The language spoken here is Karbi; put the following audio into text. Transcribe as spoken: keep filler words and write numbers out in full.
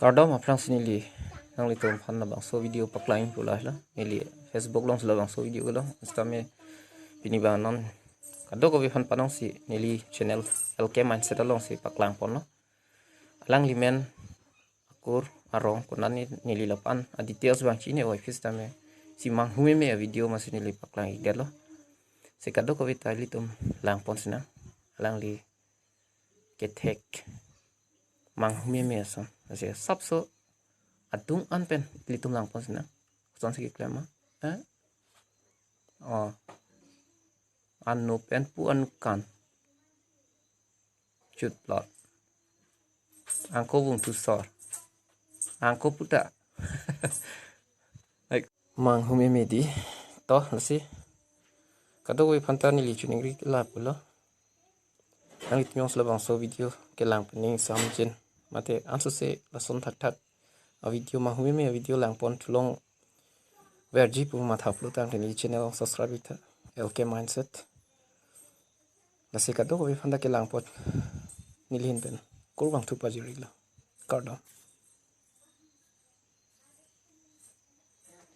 Kardom, aphrangsi neli nanglitum aphan labangso video paklang pu lahelo. Neli Facebook alongsi labangso video kelong. Sitame pini abang non kadokave aphan panongsi neli channel L K Mindset alongsi paklangponlo. Alangli men akur arong konat, neli lapu-an a-details abang chini oi, sitame si manghumeme a-video masi neli paklang-ikdetlo. Si kadokave ta ilitum langpon sinang. Alangli kethek manghumeme ason. Lasi sapso adung an pen ilitum langpon sinang. Kosonsi keklem ma? Eh? Oh. Anu pen pu anu kan. Chutplot. Angko vung thusor. Angko puta. Like, manghumeme di. To, lasi kadokave aphan ta neli choningri lapulo. Nanglitum jongsi labangso video kelang pen ning samjin, mate ansose lason thakthak a-video, manghumeme a-video langpon thu longverji pu matha pulo tangte neli channel subscribe-iktha, L K Mindset. Lasi kadokave aphan ta kelangpon neli ahin pen kurvangthu pajir-iklo. Kardom.